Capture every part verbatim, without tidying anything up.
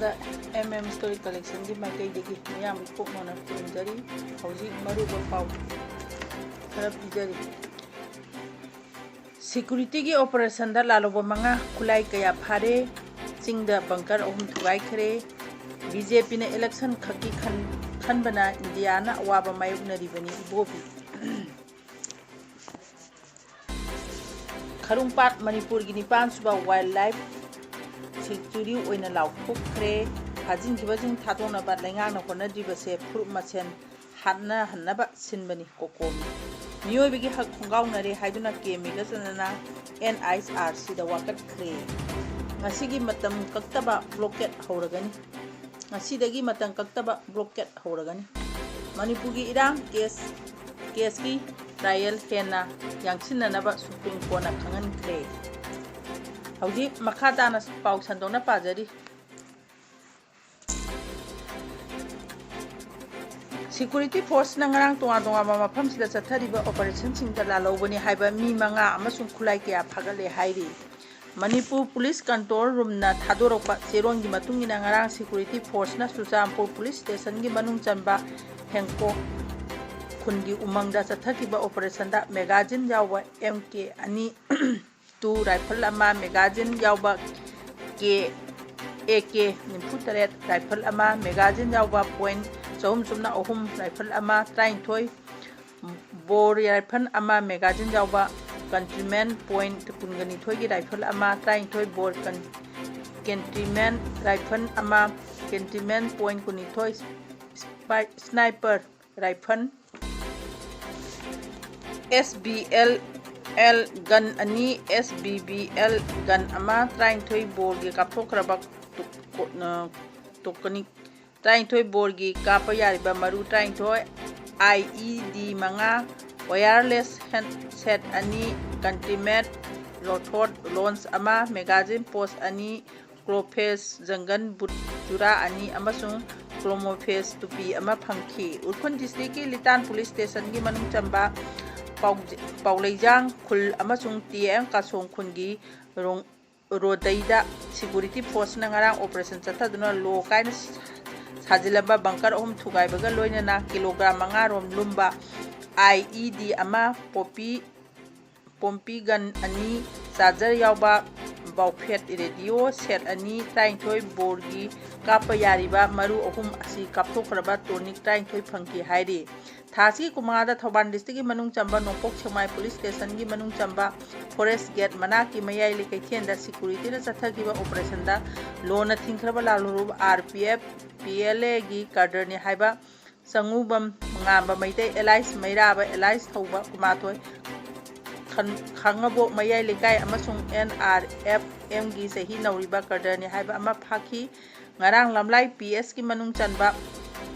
M M story ꯀꯂꯦꯛꯁꯟꯒꯤ ꯃꯥꯏꯀꯩꯗꯒꯤ ꯃꯤꯌꯥꯝꯒꯤ ꯄꯨꯛꯅꯤꯡ ꯈꯨꯔꯨꯝꯖꯔꯤ꯫ ꯍꯧꯖꯤꯛ ꯃꯔꯨꯑꯣꯏꯕ ꯄꯥꯎ ꯈꯔ ꯄꯤꯖꯔꯤ꯫ ꯁꯦꯀ꯭ꯌꯨꯔꯤꯇꯤꯒꯤ ꯑꯣꯄꯔꯦꯁꯟꯗ ꯂꯥꯜꯍꯧꯕ ꯃꯉꯥ, ꯈꯨꯠꯂꯥꯏ ꯀꯌꯥ ꯐꯥꯔꯦ꯫ ꯆꯤꯡꯗ ꯕꯪꯀꯔ ꯑꯍꯨꯝ ꯊꯨꯒꯥꯏꯈ꯭ꯔꯦ꯫ ꯕꯤ ꯖꯦ ꯄꯤꯅ ꯏꯂꯦꯛꯁꯟ ꯈꯛꯀꯤ ꯈꯟ-, ꯈꯟꯕꯅ ꯏꯟꯗꯤꯌꯥꯅ ꯑꯋꯥꯕ ꯃꯥꯌꯣꯛꯅꯔꯤꯕꯅꯤ ꯏꯕꯣꯕꯤ꯫ ꯈꯔꯨꯡꯄꯥꯠ ꯃꯅꯤꯄꯨꯔꯒꯤ ꯅꯤꯄꯥꯟ ꯁꯨꯕ ꯋꯥꯏꯜ ꯂꯥꯏꯐ ꯁꯦꯡꯆꯨꯔꯤ ꯑꯣꯏꯅ ꯂꯥꯎꯊꯣꯛꯈ꯭ꯔꯦ꯫ ꯐꯥꯖꯤꯟꯈꯤꯕꯁꯤꯡ ꯊꯥꯗꯣꯛꯅꯕ ꯂꯩꯉꯥꯛꯅ ꯍꯣꯠꯅꯗ꯭ꯔꯤꯕꯁꯦ ꯐꯨꯔꯨꯞ ꯃꯁꯦꯟ ꯍꯥꯠꯅꯍꯟꯅꯕ ꯁꯤꯟꯕꯅꯤ꯫ ꯀꯣꯀꯣꯃꯤ ꯃꯤꯑꯣꯏꯕꯒꯤ ꯍꯛ ꯈꯣꯡꯒꯥꯎꯅꯔꯦ ꯍꯥꯏꯗꯨꯅ ꯀꯦ ꯃꯦꯘꯆꯟꯗ꯭ꯔꯅ ꯑꯦꯟ ꯑꯩꯆ ꯑꯥꯔ ꯁꯤꯗ ꯋꯥꯀꯠꯈ꯭ꯔꯦ꯫ ꯉꯁꯤꯒꯤ ꯃꯇꯝ ꯀꯛꯇꯕ ꯕ꯭ꯂꯣꯀꯦꯠ ꯍꯧꯔꯒꯅꯤ꯫ ꯉꯁꯤꯗꯒꯤ ꯃꯇꯝ ꯀꯛꯇꯕ ꯕ꯭ꯂꯣꯀꯦꯠ ꯍꯧꯔꯒꯅꯤ꯫ ꯃꯅꯤꯄꯨꯔꯒꯤ ꯏꯔꯥꯡ ꯀꯦꯁ, ꯀꯦꯁꯀꯤ ꯇ꯭ꯔꯥꯏꯌꯦꯜ ꯍꯦꯟꯅ ꯌꯥꯡꯁꯤꯟꯅꯅꯕ ꯁꯨꯄ꯭ꯔꯤꯝ ꯀꯣꯔꯠꯅ ꯈꯪꯍꯟꯈ꯭ꯔꯦ꯫ ꯍꯧꯖꯤꯛ ꯃꯈꯥ ꯇꯥꯅ ꯄꯥꯎ ꯁꯟꯗꯣꯛꯅ ꯄꯥꯖꯔꯤ꯫ ꯁꯦꯀ꯭ꯌꯨꯔꯤꯇꯤ ꯐꯣꯔꯁꯅ ꯉꯔꯥꯡ ꯇꯣꯉꯥꯟ ꯇꯣꯉꯥꯟꯕ ꯃꯐꯝꯁꯤꯗ ꯆꯠꯊꯔꯤꯕ ꯑꯣꯄꯔꯦꯁꯟꯁꯤꯡꯗ ꯂꯥꯜꯍꯧꯕꯅꯤ ꯍꯥꯏꯕ ꯃꯤ ꯃꯉꯥ ꯑꯃꯁꯨꯡ ꯈꯨꯠꯂꯥꯏ ꯀꯌꯥ ꯐꯥꯒꯠꯂꯦ ꯍꯥꯏꯔꯤ꯫ ꯃꯅꯤꯄꯨꯔ ꯄꯨꯂꯤꯁ ꯀꯟꯇ꯭ꯔꯣꯜ ꯔꯨꯝꯅ ꯊꯥꯗꯣꯔꯛꯄ ꯆꯦꯔꯣꯜꯒꯤ ꯃꯇꯨꯡ ꯏꯟꯅ, ꯉꯔꯥꯡ ꯁꯦꯀ꯭ꯌꯨꯔꯤꯇꯤ ꯐꯣꯔꯁꯅ ꯆꯨꯔꯆꯥꯟꯄꯨꯔ ꯄꯨꯂꯤꯁ ꯁ꯭ꯇꯦꯁꯟꯒꯤ ꯃꯅꯨꯡ ꯆꯟꯕ ꯍꯦꯡꯀꯣꯛ ꯈꯨꯟꯒꯤ ꯎꯃꯪꯗ ꯆꯠꯊꯈꯤꯕ ꯑꯣꯄꯔꯦꯁꯟꯗ ꯃꯦꯒꯥꯖꯤꯟ ꯌꯥꯎꯕ ꯑꯦꯝ ꯀꯦ ꯑꯅꯤ ꯇꯨ ꯔꯥꯏꯐꯜ ꯑꯃ, ꯃꯦꯒꯥꯖꯤꯟ ꯌꯥꯎꯕ ꯀꯦ, ꯑꯦ ꯀꯦ ꯅꯤꯐꯨ ꯇꯔꯦꯠ ꯔꯥꯏꯐꯜ ꯑꯃ, ꯃꯦꯒꯥꯖꯤꯟ ꯌꯥꯎꯕ ꯄꯣꯏꯟ ꯆꯍꯨꯝ ꯁꯨꯞꯅ ꯑꯍꯨꯝ ꯔꯥꯏꯐꯜ ꯑꯃ, ꯇꯔꯥꯅꯤꯊꯣꯏ ꯕꯣꯔ ꯔꯥꯏꯐꯜ ꯑꯃ, ꯃꯦꯒꯥꯖꯤꯟ ꯌꯥꯎꯕ ꯀꯟꯇ꯭ꯔꯤꯃꯦꯟ ꯄꯣꯏꯟ ꯀꯨꯟꯒ ꯅꯤꯊꯣꯏꯒꯤ ꯔꯥꯏꯐꯜ ꯑꯃ, ꯇꯔꯥꯅꯤꯊꯣꯏ ꯕꯣꯔ ꯀꯟ-, ꯀꯦꯟꯇ꯭ꯔꯤꯃꯦꯟ ꯔꯥꯏꯐꯜ ꯑꯃ, ꯀꯦꯟꯇ꯭ꯔꯤꯃꯦꯟ ꯄꯣꯏꯟ ꯀꯨꯟꯅꯤꯊꯣꯏ ꯁ꯭ꯄꯥꯏ-, ꯁ꯭ꯅꯥꯏꯄꯔ ꯔꯥꯏꯐꯜ, ꯑꯦꯁ ꯕꯤ ꯑꯦꯜ ꯑꯦꯜ ꯒꯟ ꯑꯅꯤ, ꯑꯦꯁ ꯕꯤ ꯕꯤ ꯑꯦꯜ ꯒꯟ ꯑꯃ, ꯇꯔꯥꯅꯤꯊꯣꯏ ꯕꯣꯔꯒꯤ ꯀꯥꯞꯊꯣꯛꯈ꯭ꯔꯕ ꯇꯨ-, ꯀꯣ-, ꯑ, ꯇꯣꯀꯅꯤꯛ ꯇꯔꯥꯅꯤꯊꯣꯏ ꯕꯣꯔꯒꯤ ꯀꯥꯞꯄ ꯌꯥꯔꯤꯕ ꯃꯔꯨ ꯇꯔꯥꯅꯤꯊꯣꯏ, ꯑꯥꯏ ꯏ ꯗꯤ ꯃꯉꯥ, ꯋꯥꯌꯔꯂꯦꯁ ꯍꯦꯟꯁꯦꯠ ꯑꯅꯤ, ꯀꯟꯇ꯭ꯔꯤꯃꯦꯠ ꯔꯣꯊꯣꯠ ꯂꯣꯟꯁ ꯑꯃ, ꯃꯦꯒꯥꯖꯤꯟ ꯄꯣꯁ ꯑꯅꯤ, ꯀ꯭ꯂꯣꯐꯦꯁ ꯖꯪꯒꯟ ꯕꯨꯠ ꯖꯨꯔꯥ ꯑꯅꯤ ꯑꯃꯁꯨꯡ ꯀ꯭ꯂꯣꯃꯣꯐꯦꯁ ꯇꯨꯄꯤ ꯑꯃ ꯐꯪꯈꯤ꯫ ꯎꯈ꯭ꯔꯨꯜ ꯗꯤꯁꯇ꯭ꯔꯤꯛꯀꯤ ꯂꯤꯇꯥꯟ ꯄꯨꯂꯤꯁ ꯁ꯭ꯇꯦꯁꯟꯒꯤ ꯃꯅꯨꯡ ꯆꯟꯕ ꯄꯥꯎ-, ꯄꯥꯎꯂꯩꯖꯥꯡ ꯈꯨꯜ ꯑꯃꯁꯨꯡ ꯇꯤ ꯑꯦꯝ ꯀꯥꯁꯣꯡ ꯈꯨꯜꯒꯤ ꯔꯣꯡ-, ꯔꯣꯗꯩꯗ ꯁꯤꯀ꯭ꯌꯨꯔꯤꯇꯤ ꯐꯣꯔꯁꯅ ꯉꯔꯥꯡ ꯑꯣꯄꯔꯦꯁꯟ ꯆꯠꯊꯗꯨꯅ ꯂꯣ ꯀꯥꯏꯅ ꯁꯥꯖꯤꯜꯂꯝꯕ ꯕꯪꯀꯔ ꯑꯍꯨꯝ ꯊꯨꯒꯥꯏꯕꯒ ꯂꯣꯏꯅꯅ ꯀꯤꯂꯣꯒ꯭ꯔꯥꯝ ꯃꯉꯥ ꯔꯣꯝ ꯂꯨꯝꯕ ꯑꯥꯏ ꯏ ꯗꯤ ꯑꯃ, ꯄꯣꯄꯤ ꯄꯣꯝꯄꯤ ꯒꯟ ꯑꯅꯤ, ꯆꯥꯔꯖꯔ ꯌꯥꯎꯕ ꯕꯥꯎꯐꯦꯠ ꯔꯦꯗꯤꯑꯣ ꯁꯦꯠ ꯑꯅꯤ, ꯇꯔꯥꯅꯤꯊꯣꯏ ꯕꯣꯔꯒꯤ ꯀꯥꯞꯄ ꯌꯥꯔꯤꯕ ꯃꯔꯨ ꯑꯍꯨꯝ ꯑꯁꯤ ꯀꯥꯞꯊꯣꯛꯈ꯭ꯔꯕ ꯇꯣꯅꯤꯛ ꯇꯔꯥꯅꯤꯊꯣꯏ ꯐꯪꯈꯤ ꯍꯥꯏꯔꯤ꯫ ꯊꯥ ꯑꯁꯤꯒꯤ ꯀꯨꯟꯃꯉꯥꯗ ꯊꯧꯕꯥꯜ ꯗꯤꯁꯇ꯭ꯔꯤꯛꯀꯤ ꯃꯅꯨꯡ ꯆꯟꯕ ꯅꯣꯡꯄꯣꯛ ꯁꯦꯛꯃꯥꯏ ꯄꯨꯂꯤꯁ ꯁ꯭ꯇꯦꯁꯟꯒꯤ ꯃꯅꯨꯡ ꯆꯟꯕ ꯐꯣꯔꯦꯁ ꯒꯦꯠ ꯃꯅꯥꯛꯀꯤ ꯃꯌꯥꯏ ꯂꯩꯀꯩꯊꯦꯜꯗ ꯁꯤꯀ꯭ꯌꯨꯔꯤꯇꯤꯅ ꯆꯠꯊꯈꯤꯕ ꯑꯣꯄꯔꯦꯁꯟꯗ ꯂꯣꯟꯅ ꯊꯤꯡꯈ꯭ꯔꯕ ꯂꯥꯜꯍꯧꯔꯨꯕ R P F, P L ꯑꯦꯒꯤ ꯀꯥꯗꯔꯅꯤ ꯍꯥꯏꯕ ꯆꯉꯨꯕꯝ ꯉꯥꯝꯕ ꯃꯩꯇꯩ ꯑꯦꯂꯥꯏꯁ ꯃꯩꯔꯥꯕ ꯑꯦꯂꯥꯏꯁ ꯊꯧꯕ ꯀꯨꯟꯃꯥꯊꯣꯏ, ꯈꯟ-, ꯈꯥꯡꯉꯕꯣꯛ ꯃꯌꯥꯏ ꯂꯩꯀꯥꯏ ꯑꯃꯁꯨꯡ ꯑꯦꯟ ꯑꯥꯔ ꯑꯦꯐ ꯑꯦꯝꯒꯤ ꯆꯍꯤ ꯅꯧꯔꯤꯕ ꯀꯥꯗꯔꯅꯤ ꯍꯥꯏꯕ ꯑꯃ ꯐꯥꯈꯤ꯫ ꯉꯔꯥꯡ ꯂꯝꯂꯥꯏ ꯄꯤ ꯑꯦꯁꯀꯤ ꯃꯅꯨꯡ ꯆꯟꯕ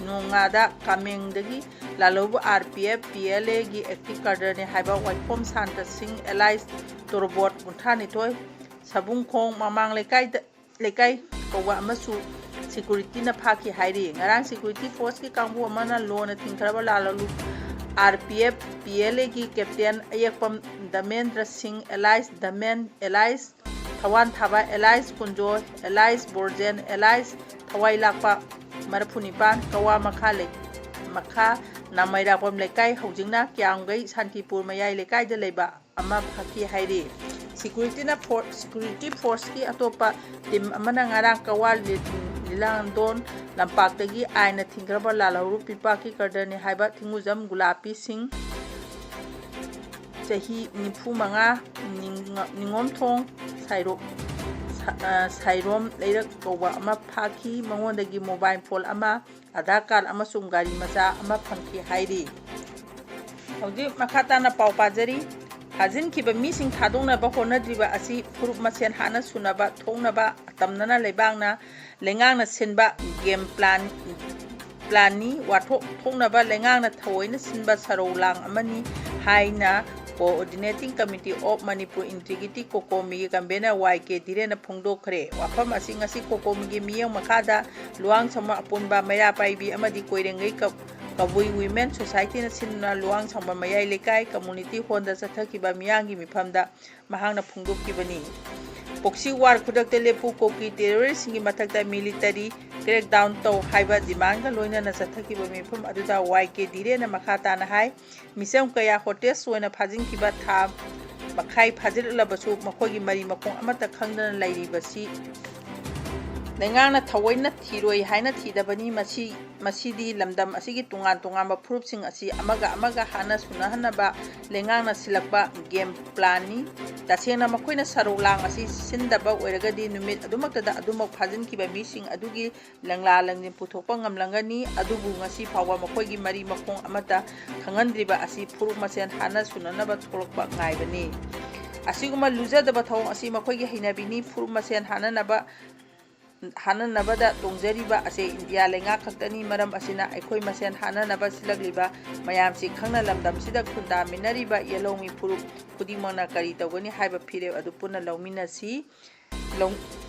ꯅꯣꯡꯉꯥꯗ ꯀꯥꯃꯦꯡꯗꯒꯤ ꯂꯥꯜꯍꯧꯕ R P F, P L ꯑꯦꯒꯤ ꯑꯦꯛꯇꯤꯚ ꯀꯥꯗꯔꯅꯤ ꯍꯥꯏꯕ ꯋꯥꯏꯈꯣꯝ ꯁꯥꯟꯇ ꯁꯤꯡ ꯑꯦꯂꯥꯏꯁ ꯇꯣꯔꯕꯣꯠ ꯀꯨꯟꯊ꯭ꯔꯥꯅꯤꯊꯣꯏ, ꯁꯕꯨꯡꯈꯣꯡ ꯃꯃꯥꯡ ꯂꯩꯀꯥꯏꯗ, ꯂꯩꯀꯥꯏ ꯀꯧꯕ ꯑꯃꯁꯨ ꯁꯤꯀ꯭ꯌꯨꯔꯤꯇꯤꯅ ꯐꯥꯈꯤ ꯍꯥꯏꯔꯤ꯫ ꯉꯔꯥꯡ ꯁꯤꯀ꯭ꯌꯨꯔꯤꯇꯤ ꯐꯣꯔꯁꯀꯤ ꯀꯥꯡꯕꯨ ꯑꯃꯅ ꯂꯣꯟꯅ ꯊꯤꯡꯈ꯭ꯔꯕ ꯂꯥꯜꯍꯧꯂꯨ R P F, P L ꯑꯦꯒꯤ captain Ayekpam Damendra Singh alias Damen alias Thawan Thaba alias Kunjoi alias Borjen alias ꯊꯋꯥꯏ ꯂꯥꯛꯄ ꯃꯔꯐꯨ ꯅꯤꯄꯥꯟ, ꯀꯋꯥ ꯃꯈꯥ ꯂꯩ-, ꯃꯈꯥ ꯅꯥꯃꯩꯔꯥꯛꯄꯝ ꯂꯩꯀꯥꯏ, ꯍꯧꯖꯤꯛꯅ ꯀ꯭ꯌꯥꯝꯒꯩ ꯁꯥꯟꯇꯤꯄꯨꯔ ꯃꯌꯥꯏ ꯂꯩꯀꯥꯏꯗ ꯂꯩꯕ ꯑꯃ ꯐꯥꯈꯤ ꯍꯥꯏꯔꯤ꯫ ꯁꯤꯀ꯭ꯌꯨꯔꯤꯇꯤꯅ ꯐꯣꯔ-, ꯁꯤꯀ꯭ꯌꯨꯔꯤꯇꯤ ꯐꯣꯔꯁꯀꯤ ꯑꯇꯣꯞꯄ ꯇꯤꯝ ꯑꯃꯅ ꯉꯔꯥꯡ ꯀꯋꯥ ꯂꯤ-, ꯂꯤꯂꯥꯟꯗꯣꯟ ꯂꯝꯄꯥꯛꯇꯒꯤ ꯑꯥꯏꯟꯅ ꯊꯤꯡꯈ꯭ꯔꯕ ꯂꯥꯜꯍꯧꯔꯨ ꯄꯤꯄꯥꯛꯀꯤ ꯀꯥꯗꯔꯅꯤ ꯍꯥꯏꯕ ꯊꯤꯡꯉꯨꯖꯝ ꯒꯨꯂꯥꯄꯤ ꯁꯤꯡ, ꯆꯍꯤ ꯅꯤꯐꯨ ꯃꯉꯥ, ꯅꯤꯡ-, ꯅꯤꯡꯉꯣꯝꯊꯣꯡ ꯁꯥꯏꯔꯣ-, ꯁ-, ꯑ, ꯁꯥꯏꯔꯣꯝ ꯂꯩꯔꯛ ꯀꯧꯕ ꯑꯃ ꯐꯥꯈꯤ꯫ ꯃꯉꯣꯟꯗꯒꯤ ꯃꯣꯕꯥꯏꯜ ꯐꯣꯟ ꯑꯃ, ꯑꯙꯥꯔ ꯀꯥꯔꯗ ꯑꯃꯁꯨꯡ ꯒꯥꯔꯤ ꯃꯆꯥ ꯑꯃ ꯐꯪꯈꯤ ꯍꯥꯏꯔꯤ꯫ ꯍꯧꯖꯤꯛ ꯃꯈꯥ ꯇꯥꯅ ꯄꯥꯎ ꯄꯥꯖꯔꯤ꯫ ꯐꯥꯖꯤꯟꯈꯤꯕ ꯃꯤꯁꯤꯡ ꯊꯥꯗꯣꯛꯅꯕ ꯍꯣꯠꯅꯗ꯭ꯔꯤꯕ ꯑꯁꯤ ꯐꯨꯔꯨꯞ ꯃꯁꯦꯟ ꯍꯥꯠꯅ ꯁꯨꯅꯕ ꯊꯣꯛꯅꯕ ꯑꯇꯝꯅꯅ ꯂꯩꯕꯥꯛꯅ, ꯂꯩꯉꯥꯛꯅ ꯁꯤꯟꯕ ꯒꯦꯝ ꯄ꯭ꯂꯥꯟ, ꯄ꯭ꯂꯥꯟꯅꯤ꯫ ꯋꯥꯊꯣꯛ ꯊꯣꯛꯅꯕ ꯂꯩꯉꯥꯛꯅ ꯊꯑꯣꯏꯅ ꯁꯤꯟꯕ ꯁꯔꯧ ꯂꯥꯡ ꯑꯃꯅꯤ ꯍꯥꯏꯅ Coordinating Committee of Manipur Integrity, ꯀꯣꯀꯣꯃꯤꯒꯤ ꯀꯟꯚꯦꯅꯔ ꯋꯥꯏ ꯀꯦ ꯙꯤꯔꯦꯟꯅ ꯐꯣꯡꯗꯣꯛꯈ꯭ꯔꯦ꯫ ꯋꯥꯐꯝ ꯑꯁꯤ ꯉꯁꯤ ꯀꯣꯀꯣꯃꯤꯒꯤ ꯃꯤꯠꯌꯦꯡ ꯃꯈꯥꯗ ꯂꯨꯋꯥꯡꯁꯪꯕꯝ ꯑꯄꯨꯟꯕ ꯃꯩꯔꯥ ꯄꯥꯏꯕꯤ ꯑꯃꯗꯤ ꯀꯣꯏꯔꯦꯡꯒꯩ ꯀ-, ꯀꯕꯨꯏ ꯋꯤꯃꯦꯟ ꯁꯣꯁꯥꯏꯇꯤꯅ ꯁꯤꯟꯗꯨꯅ ꯂꯨꯋꯥꯡꯁꯪꯕꯝ ꯃꯌꯥꯏ ꯂꯩꯀꯥꯏ ꯀꯝꯃꯨꯅꯤꯇꯤ ꯍꯣꯜꯗ ꯆꯠꯊꯈꯤꯕ ꯃꯤꯌꯥꯝꯒꯤ ꯃꯤꯐꯝꯗ ꯃꯍꯥꯛꯅ ꯐꯣꯡꯗꯣꯛꯈꯤꯕꯅꯤ꯫ ꯄꯣꯛꯁꯤ ꯋꯥꯔ ꯈꯨꯗꯛꯇ ꯂꯦꯞꯄꯨ, ꯀꯣꯀꯤ ꯇꯦꯔꯣꯔꯤꯁꯁꯤꯡꯒꯤ ꯃꯊꯛꯇ ꯃꯤꯂꯤꯇꯔꯤ ꯀ꯭ꯔꯦꯛꯗꯥꯎꯟ ꯇꯧ ꯍꯥꯏꯕ ꯗꯤꯃꯥꯟꯒ ꯂꯣꯏꯅꯅ ꯆꯠꯊꯈꯤꯕ ꯃꯤꯐꯝ ꯑꯗꯨꯗ ꯋꯥꯏ ꯀꯦ ꯙꯤꯔꯦꯟꯅ ꯃꯈꯥ ꯇꯥꯅ ꯍꯥꯏ, ꯃꯤꯆꯝ ꯀꯌꯥ ꯍꯣꯁꯇꯦꯖ ꯑꯣꯏꯅ ꯐꯥꯖꯤꯟꯈꯤꯕ ꯊꯥ ꯃꯈꯥꯏ ꯐꯥꯖꯤꯜꯂꯛꯂꯕꯁꯨ ꯃꯈꯣꯏꯒꯤ ꯃꯔꯤ ꯃꯈꯣꯡ ꯑꯃꯠꯇ ꯈꯪꯗꯅ ꯂꯩꯔꯤꯕꯁꯤ ꯂꯩꯉꯥꯛꯅ ꯊꯑꯣꯏꯅ ꯊꯤꯔꯣꯏ ꯍꯥꯏꯅ ꯊꯤꯗꯕꯅꯤ꯫ ꯃꯁꯤ, ꯃꯁꯤꯗꯤ ꯂꯝꯗꯝ ꯑꯁꯤꯒꯤ ꯇꯣꯉꯥꯟ ꯇꯣꯉꯥꯟꯕ ꯐꯨꯔꯨꯞꯁꯤꯡ ꯑꯁꯤ ꯑꯃꯒ ꯑꯃꯒ ꯍꯥꯠꯅ ꯁꯨꯅꯍꯟꯅꯕ ꯂꯩꯉꯥꯛꯅ ꯁꯤꯜꯂꯛꯄ ꯒꯦꯝ ꯄ꯭ꯂꯥꯟꯅꯤ꯫ ꯇꯁꯦꯡꯅ ꯃꯈꯣꯏꯅ ꯁꯔꯧ ꯂꯥꯡ ꯑꯁꯤ ꯁꯤꯟꯗꯕ ꯑꯣꯏꯔꯒꯗꯤ ꯅꯨꯃꯤꯠ ꯑꯗꯨꯃꯛꯇꯗ ꯑꯗꯨꯃꯛ ꯐꯥꯖꯤꯟꯈꯤꯕ ꯃꯤꯁꯤꯡ ꯑꯗꯨꯒꯤ ꯂꯪꯂꯥ ꯂꯪꯖꯤꯟ ꯄꯨꯊꯣꯛꯄ ꯉꯝꯂꯝꯒꯅꯤ꯫ ꯑꯗꯨꯕꯨ ꯉꯁꯤ ꯐꯥꯎꯕ ꯃꯈꯣꯏꯒꯤ ꯃꯔꯤ ꯃꯈꯣꯡ ꯑꯃꯠꯇ ꯈꯪꯍꯟꯗ꯭ꯔꯤꯕ ꯑꯁꯤ ꯐꯨꯔꯨꯞ ꯃꯁꯦꯟ ꯍꯥꯠꯅ ꯁꯨꯅꯅꯕ ꯊꯣꯛꯂꯛꯄ ꯉꯥꯏꯕꯅꯤ꯫ ꯑꯁꯤꯒꯨꯝꯕ ꯂꯨꯖꯗꯕ ꯊꯧꯑꯣꯡ ꯑꯁꯤ ꯃꯈꯣꯏꯒꯤ ꯍꯩꯅꯕꯤꯅꯤ꯫ ꯐꯨꯔꯨꯞ ꯃꯁꯦꯟ ꯍꯥꯠꯅꯅꯕ, ꯍꯥꯠꯅꯅꯕꯗ ꯇꯣꯡꯖꯔꯤꯕ ꯑꯁꯤ ꯏꯟꯗꯤꯌꯥ ꯂꯩꯉꯥꯛ ꯈꯛꯇꯅꯤ꯫ ꯃꯔꯝ ꯑꯁꯤꯅ ꯑꯩꯈꯣꯏ ꯃꯁꯦꯟ ꯍꯥꯠꯅꯅꯕ ꯁꯤꯜꯂꯛꯂꯤꯕ ꯃꯌꯥꯝꯁꯤ ꯈꯪꯅ ꯂꯝꯗꯝꯁꯤꯗ ꯈꯨꯟꯗꯥꯃꯤꯟꯅꯔꯤꯕ ꯌꯦꯜꯍꯧꯃꯤ ꯐꯨꯔꯨꯞ ꯈꯨꯗꯤꯡꯃꯛꯅ ꯀꯔꯤ ꯇꯧꯒꯅꯤ ꯍꯥꯏꯕ ꯐꯤꯔꯦꯞ ꯑꯗꯨ ꯄꯨꯟꯅ ꯂꯧꯃꯤꯟꯅꯁꯤ꯫ ꯂꯧ-,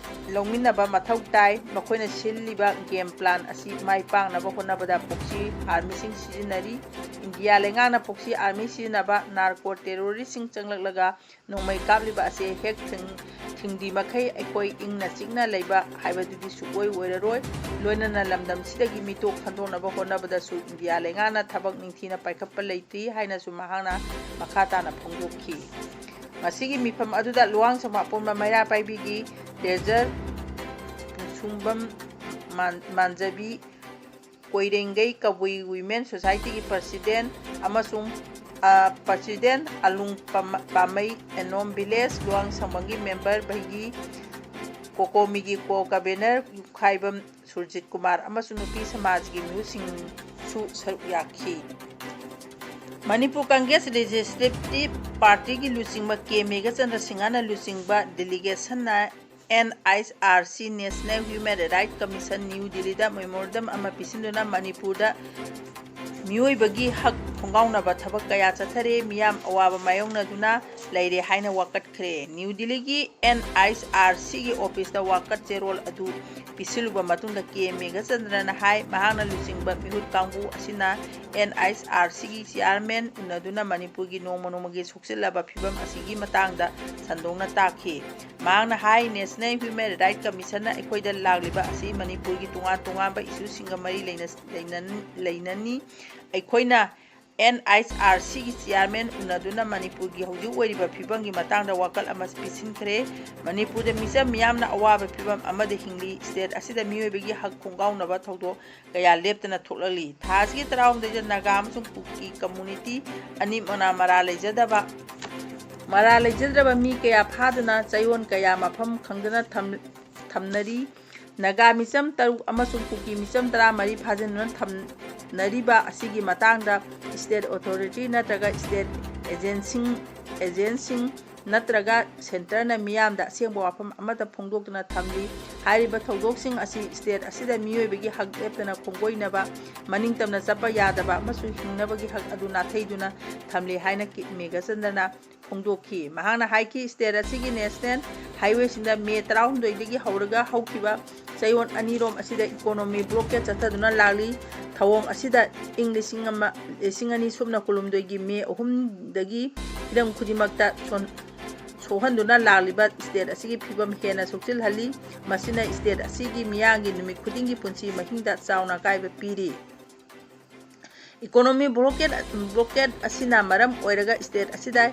ꯂꯧꯃꯤꯟꯅꯕ ꯃꯊꯧ ꯇꯥꯏ꯫ ꯃꯈꯣꯏꯅ ꯁꯤꯜꯂꯤꯕ ꯒꯦꯝ ꯄ꯭ꯂꯥꯟ ꯑꯁꯤ ꯃꯥꯏ ꯄꯥꯛꯅꯕ ꯍꯣꯠꯅꯕꯗ ꯄꯣꯛꯁꯤ ꯑꯥꯔꯃꯤꯁꯤꯡ ꯁꯤꯖꯤꯟꯅꯔꯤ꯫ ꯏꯟꯗꯤꯌꯥ ꯂꯩꯉꯥꯛꯅ ꯄꯣꯛꯁꯤ ꯑꯥꯔꯃꯤ ꯁꯤꯖꯤꯟꯅꯕ ꯅꯥꯔꯀꯣ ꯇꯦꯔꯣꯔꯤꯁꯁꯤꯡ ꯆꯪꯂꯛꯂꯒ ꯅꯣꯡꯃꯩ ꯀꯥꯞꯂꯤꯕ ꯑꯁꯤ ꯍꯦꯛ ꯊꯤꯡ-, ꯊꯤꯡꯗꯤ ꯃꯈꯩ ꯑꯩꯈꯣꯏ ꯏꯪꯅ ꯆꯤꯛꯅ ꯂꯩꯕ ꯍꯥꯏꯕꯗꯨꯗꯤ ꯁꯨꯛꯑꯣꯏ ꯑꯣꯏꯔꯔꯣꯏ꯫ ꯂꯣꯏꯅꯅ ꯂꯝꯗꯝꯁꯤꯗꯒꯤ ꯃꯤꯇꯣꯞ ꯈꯟꯗꯣꯛꯅꯕ ꯍꯣꯠꯅꯕꯗꯁꯨ ꯏꯟꯗꯤꯌꯥ ꯂꯩꯉꯥꯛꯅ ꯊꯕꯛ ꯅꯤꯡꯊꯤꯅ ꯄꯥꯏꯈꯠꯄ ꯂꯩꯇ꯭ꯔꯤ ꯍꯥꯏꯅꯁꯨ ꯃꯍꯥꯛꯅ ꯃꯈꯥ ꯇꯥꯅ ꯐꯣꯡꯗꯣꯛꯈꯤ꯫ ꯉꯁꯤꯒꯤ ꯃꯤꯐꯝ ꯑꯗꯨꯗ ꯂꯨꯋꯥꯡꯁꯥꯡꯕꯝ ꯑꯄꯨꯟꯕ ꯃꯩꯔꯥ ꯄꯥꯏꯕꯤꯒꯤ ꯇ꯭ꯔꯦꯖꯔ ꯄꯨꯡꯁꯨꯝꯕꯝ ꯃꯥꯟ-, ꯃꯥꯟꯖꯕꯤ, ꯀꯣꯏꯔꯦꯡꯒꯩ ꯀꯕꯨꯏ ꯋꯤꯃꯦꯟ ꯁꯣꯁꯥꯏꯇꯤꯒꯤ ꯄ꯭ꯔꯁꯤꯗꯦꯟ ꯑꯃꯁꯨꯡ, ꯑ, ꯄ꯭ꯔꯁꯤꯗꯦꯟ ꯑꯂꯨꯡ ꯄꯥꯝ-, ꯄꯥꯝꯃꯩ, ꯑꯦꯅꯣꯝ ꯚꯤꯂꯦꯖ ꯂꯨꯋꯥꯡꯁꯥꯡꯕꯝꯒꯤ ꯃꯦꯝꯕꯔ ꯚꯩꯒꯤ, ꯀꯣꯀꯣꯃꯤꯒꯤ ꯀꯣ ꯀꯟꯚꯦꯅꯔ ꯌꯨꯝꯈꯥꯏꯕꯝ ꯁꯨꯔꯖꯤꯠ ꯀꯨꯃꯥꯔ ꯑꯃꯁꯨꯡ ꯅꯨꯄꯤ ꯁꯃꯥꯖꯒꯤ ꯃꯤꯍꯨꯠꯁꯤꯡꯁꯨ ꯁꯔꯨꯛ ꯌꯥꯈꯤ꯫ ꯃꯅꯤꯄꯨꯔ ꯀꯪꯒ꯭ꯔꯦꯁ ꯂꯦꯖꯤꯁꯂꯦꯇꯤꯚ ꯄꯥꯔꯇꯤꯒꯤ ꯂꯨꯆꯤꯡꯕ ꯀꯦ ꯃꯦꯘꯆꯟꯗ꯭ꯔ ꯁꯤꯡꯍꯅ ꯂꯨꯆꯤꯡꯕ ꯗꯦꯂꯤꯒꯦꯁꯟꯅ N I R C, National Human Rights Commission, New ꯗꯤꯜꯂꯤꯗ ꯃꯦꯃꯣꯔꯦꯟꯗꯝ ꯑꯃ ꯄꯤꯁꯤꯟꯗꯨꯅ ꯃꯅꯤꯄꯨꯔꯗ ꯃꯤꯑꯣꯏꯕꯒꯤ ꯍꯛ ꯈꯣꯡꯒꯥꯎꯅꯕ ꯊꯕꯛ ꯀꯌꯥ ꯆꯠꯊꯔꯦ, ꯃꯤꯌꯥꯝ ꯑꯋꯥꯕ ꯃꯥꯌꯣꯛꯅꯗꯨꯅ ꯂꯩꯔꯦ ꯍꯥꯏꯅ ꯋꯥꯀꯠꯈ꯭ꯔꯦ꯫ ꯅ꯭ꯌꯨ ꯗꯤꯜꯂꯤꯒꯤ ꯑꯦꯟ ꯑꯥꯏ ꯑꯥꯔ ꯁꯤꯒꯤ ꯑꯣꯐꯤꯁꯇ ꯋꯥꯀꯠ ꯆꯦꯔꯣꯜ ꯑꯗꯨ ꯄꯤꯁꯤꯜꯂꯨꯕ ꯃꯇꯨꯡꯗ ꯀꯦ ꯃꯦꯘꯆꯟꯗ꯭ꯔꯅ ꯍꯥꯏ, ꯃꯍꯥꯛꯅ ꯂꯨꯆꯤꯡꯕ ꯃꯤꯍꯨꯠ ꯀꯥꯡꯕꯨ ꯑꯁꯤꯅ ꯑꯦꯟ ꯑꯥꯏ ꯑꯥꯔ ꯁꯤꯒꯤ ꯆꯤꯌꯥꯔꯃꯦꯟ ꯎꯅꯗꯨꯅ ꯃꯅꯤꯄꯨꯔꯒꯤ ꯅꯣꯡꯃ ꯅꯣꯡꯃꯒꯤ ꯁꯣꯛꯆꯤꯜꯂꯕ ꯐꯤꯕꯝ ꯑꯁꯤꯒꯤ ꯃꯇꯥꯡꯗ ꯁꯟꯗꯣꯛꯅ ꯇꯥꯛꯈꯤ꯫ ꯃꯍꯥꯛꯅ ꯍꯥꯏ, National Human Rights Commission-ꯅ ꯑꯩꯈꯣꯏꯗ ꯂꯥꯛꯂꯤꯕ ꯑꯁꯤ ꯃꯅꯤꯄꯨꯔꯒꯤ ꯇꯣꯉꯥꯟ ꯇꯣꯉꯥꯟꯕ issue-ꯁꯤꯡꯒ ꯃꯔꯤ ꯂꯩꯅ-, ꯂꯩꯅ-, ꯂꯩꯅꯅꯤ꯫ ꯑꯩꯈꯣꯏꯅ N H R C-ꯒꯤ chairman ꯎꯅꯗꯨꯅ ꯃꯅꯤꯄꯨꯔꯒꯤ ꯍꯧꯖꯤꯛ ꯑꯣꯏꯔꯤꯕ ꯐꯤꯕꯝꯒꯤ ꯃꯇꯥꯡꯗ ꯋꯥꯀꯜ ꯑꯃ ꯄꯤꯁꯤꯟꯈ꯭ꯔꯦ꯫ ꯃꯅꯤꯄꯨꯔꯗ ꯃꯤꯆꯝ ꯃꯤꯌꯥꯝꯅ ꯑꯋꯥꯕ ꯐꯤꯕꯝ ꯑꯃꯗ ꯍꯤꯡꯂꯤ꯫ State ꯑꯁꯤꯗ ꯃꯤꯑꯣꯏꯕꯒꯤ ꯍꯛ ꯈꯣꯡꯒꯥꯎꯅꯕ ꯊꯧꯗꯣꯛ ꯀꯌꯥ ꯂꯦꯞꯇꯅ ꯊꯣꯛꯂꯛꯂꯤ꯫ ꯊꯥ ꯑꯁꯤꯒꯤ ꯇꯔꯥꯍꯨꯝꯗꯣꯏꯗ ꯅꯥꯒꯥ ꯑꯃꯁꯨꯡ ꯀꯨꯀꯤ community ꯑꯅꯤꯃꯛꯅ ꯃꯔꯥꯜ ꯂꯩꯖꯗꯕ, ꯃꯔꯥꯜ ꯂꯩꯖꯗ꯭ꯔꯕ ꯃꯤ ꯀꯌꯥ ꯐꯥꯗꯨꯅ ꯆꯌꯣꯜ ꯀꯌꯥ ꯃꯐꯝ ꯈꯪꯗꯅ ꯊꯝ-, ꯊꯝꯅꯔꯤ꯫ ꯅꯥꯒꯥ ꯃꯤꯆꯝ ꯇꯔꯨꯛ ꯑꯃꯁꯨꯡ ꯀꯨꯀꯤ ꯃꯤꯆꯝ ꯇꯔꯥꯃꯔꯤ ꯐꯥꯖꯤꯟꯗꯨꯅ ꯊꯝꯅꯔꯤꯕ ꯑꯁꯤꯒꯤ ꯃꯇꯥꯡꯗ state authority ꯅꯠꯇ꯭ꯔꯒ state agent-ꯁꯤꯡ, agent-ꯁꯤꯡ ꯅꯠꯇ꯭ꯔꯒ centre-ꯅ ꯃꯤꯌꯥꯝꯗ ꯑꯁꯦꯡꯕ ꯋꯥꯐꯝ ꯑꯃꯠꯇ ꯐꯣꯡꯗꯣꯛꯇꯨꯅ ꯊꯝꯂꯤ꯫ ꯍꯥꯏꯔꯤꯕ ꯊꯧꯗꯣꯛꯁꯤꯡ ꯑꯁꯤ state ꯑꯁꯤꯗ ꯃꯤꯑꯣꯏꯕꯒꯤ ꯍꯛ ꯂꯦꯞꯇꯅ ꯈꯣꯡꯒꯣꯏꯅꯕ, ꯃꯅꯤꯡ ꯇꯝꯅ ꯆꯠꯄ ꯌꯥꯗꯕ ꯑꯃꯁꯨꯡ ꯍꯤꯡꯅꯕꯒꯤ ꯍꯛ ꯑꯗꯨ ꯅꯥꯊꯩꯗꯨꯅ ꯊꯝꯂꯤ ꯍꯥꯏꯅ ꯀꯤꯞ ꯃꯦꯘꯆꯟꯗ꯭ꯔꯅ ꯐꯣꯡꯗꯣꯛꯈꯤ꯫ ꯃꯍꯥꯛꯅ ꯍꯥꯏꯈꯤ, state ꯑꯁꯤꯒꯤ national highway-ꯁꯤꯡꯗ May ꯇꯔꯥꯍꯨꯝꯗꯣꯏꯗꯒꯤ ꯍꯧꯔꯒ ꯍꯧꯈꯤꯕ ꯆꯌꯣꯜ ꯑꯅꯤꯔꯣꯝ ꯑꯁꯤꯗ economy blockade ꯆꯠꯊꯗꯨꯅ ꯂꯥꯛꯂꯤ꯫ ꯊꯧꯑꯣꯡ ꯑꯁꯤꯗ ꯏꯪ ꯂꯤꯁꯤꯡ ꯑꯃ, ꯂꯤꯁꯤꯡ ꯑꯅꯤ ꯁꯨꯞꯅ ꯀꯨꯟꯍꯨꯝꯗꯣꯏꯒꯤ May ꯑꯍꯨꯝꯗꯒꯤ ꯍꯤꯔꯝ ꯈꯨꯗꯤꯡꯃꯛꯇ ꯁꯣꯟ-, ꯁꯣꯛꯍꯟꯗꯨꯅ ꯂꯥꯛꯂꯤꯕ state ꯑꯁꯤꯒꯤ ꯐꯤꯕꯝ ꯍꯦꯟꯅ ꯁꯣꯛꯆꯤꯜꯍꯜꯂꯤ꯫ ꯃꯁꯤꯅ state ꯑꯁꯤꯒꯤ ꯃꯤꯌꯥꯝꯒꯤ ꯅꯨꯃꯤꯠ ꯈꯨꯗꯤꯡꯒꯤ ꯄꯨꯟꯁꯤ ꯃꯍꯤꯡꯗ ꯆꯥꯎꯅ ꯑꯀꯥꯏꯕ ꯄꯤꯔꯤ꯫ Economy blockade, blockade ꯑꯁꯤꯅ ꯃꯔꯝ ꯑꯣꯏꯔꯒ state ꯑꯁꯤꯗ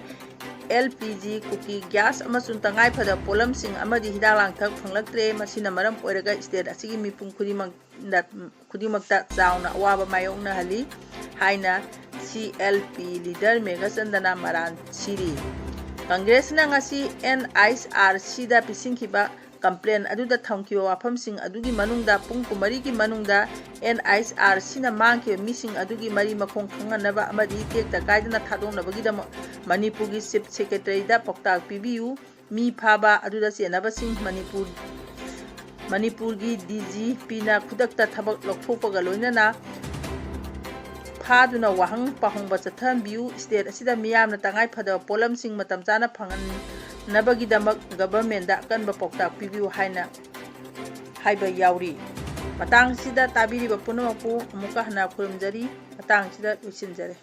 L P G, ꯀꯨꯀꯤ gas ꯑꯃꯁꯨꯡ ꯇꯉꯥꯏꯐꯗꯕ ꯄꯣꯠꯂꯝꯁꯤꯡ ꯑꯃꯗꯤ ꯍꯤꯗꯥꯛ ꯂꯥꯡꯊꯛ ꯐꯪꯂꯛꯇ꯭ꯔꯦ꯫ ꯃꯁꯤꯅ ꯃꯔꯝ ꯑꯣꯏꯔꯒ state ꯑꯁꯤꯒꯤ ꯃꯤꯄꯨꯝ ꯈꯨꯗꯤꯡꯃꯛꯇ, ꯈꯨꯗꯤꯡꯃꯛꯇ ꯆꯥꯎꯅ ꯑꯋꯥꯕ ꯃꯥꯌꯣꯛꯅꯍꯜꯂꯤ ꯍꯥꯏꯅ C L P leader ꯃꯦꯘꯆꯟꯗꯅ ꯃꯔꯥꯜ ꯁꯤꯔꯤ꯫ Congress-ꯅ ꯉꯁꯤ N H R C-ꯗ ꯄꯤꯁꯤꯟꯈꯤꯕ complaint ꯑꯗꯨꯗ ꯊꯝꯈꯤꯕ ꯋꯥꯐꯝꯁꯤꯡ ꯑꯗꯨꯒꯤ ꯃꯅꯨꯡꯗ ꯄꯨꯡ ꯀꯨꯟꯃꯔꯤꯒꯤ ꯃꯅꯨꯡꯗ N H R C-ꯅ ꯃꯥꯡꯈꯤꯕ ꯃꯤꯁꯤꯡ ꯑꯗꯨꯒꯤ ꯃꯔꯤ ꯃꯈꯣꯡ ꯈꯪꯍꯟꯅꯕ ꯑꯃꯗꯤ ꯇꯦꯛꯇ ꯀꯥꯏꯗꯅ ꯊꯥꯗꯣꯛꯅꯕꯒꯤꯗꯃꯛ ꯃꯅꯤꯄꯨꯔꯒꯤ Chief Secretary-ꯗ ꯄꯥꯎꯇꯥꯛ ꯄꯤꯕꯤꯌꯨ꯫ ꯃꯤ ꯐꯥꯕ ꯑꯗꯨꯗ ꯆꯦꯟꯅꯕꯁꯤꯡ ꯃꯅꯤꯄꯨꯔ, ꯃꯅꯤꯄꯨꯔꯒꯤ D G P-ꯅ ꯈꯨꯗꯛꯇ ꯊꯕꯛ ꯂꯧꯊꯣꯛꯄꯒ ꯂꯣꯏꯅꯅ ꯐꯥꯗꯨꯅ ꯋꯥꯍꯪ ꯄꯥꯎꯍꯪꯕ ꯆꯠꯊꯍꯟꯕꯤꯌꯨ꯫ State ꯑꯁꯤꯗ ꯃꯤꯌꯥꯝꯅ ꯇꯉꯥꯏ ꯐꯗꯕ ꯄꯣꯠꯂꯝꯁꯤꯡ ꯃꯇꯝ ꯆꯥꯅ ꯐꯪꯍꯟꯅꯕꯒꯤꯗꯃꯛ government-ꯗ ꯑꯀꯟꯕ ꯄꯥꯎꯇꯥꯛ ꯄꯤꯕꯤꯌꯨ ꯍꯥꯏꯅ ꯍꯥꯏꯕ ꯌꯥꯎꯔꯤ꯫ ꯃꯇꯥꯡ ꯑꯁꯤꯗ ꯇꯥꯕꯤꯔꯤꯕ ꯄꯨꯝꯅꯃꯛꯄꯨ ꯑꯃꯨꯛꯀ ꯍꯟꯅ ꯈꯨꯔꯨꯝꯖꯔꯤ꯫ ꯃꯇꯥꯡ ꯑꯁꯤꯗ ꯂꯣꯏꯁꯤꯟꯖꯔꯦ꯫